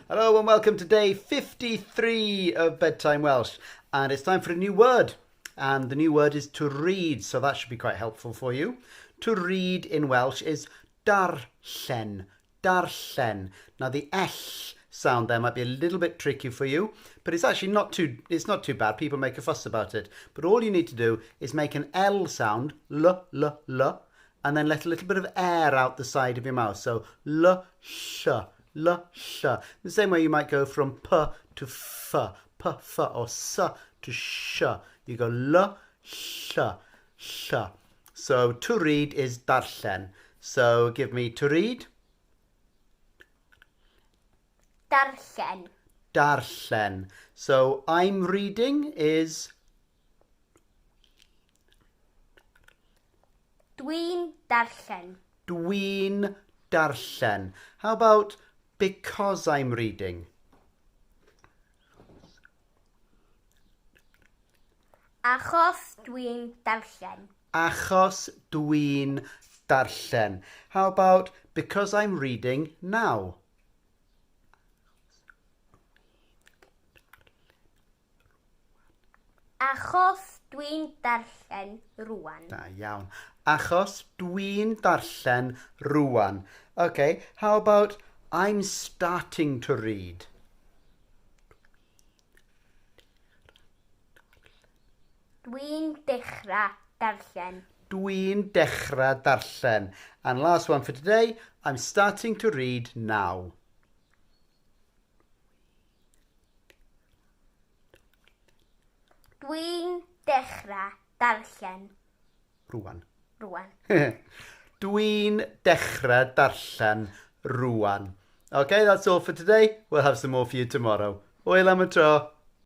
Hello and welcome to day 53 of Bedtime Welsh. And it's time for a new word. And the new word is to read, so that should be quite helpful for you. To read in Welsh is darllen. Darllen. Now the L sound there might be a little bit tricky for you, but it's actually not too it's not too bad. People make a fuss about it. But all you need to do is make an L sound, l l l, and then let a little bit of air out the side of your mouth. So l sh l sh. The same way you might go from p to f, p f or s to sh. You go l sh sh. So to read is darllen. So give me to read. Darllen. Darllen. So I'm reading is Dwi'n darllen. Dwi'n darllen. How about because I'm reading? Achos dwi'n darllen. Achos dwi'n darllen. How about because I'm reading now? Achos dwi'n darllen rwan. Da iawn. Achos dwi'n darllen rwan. Okay, how about I'm starting to read? Dwi'n dechrau darllen. Dwi'n dechrau darllen. And last one for today, I'm starting to read now. Dwi'n dechrau darllen. Rwan. Rwan. Dwi'n dechrau darllen rwan. Okay, that's all for today. We'll have some more for you tomorrow. Hwyl am y tro.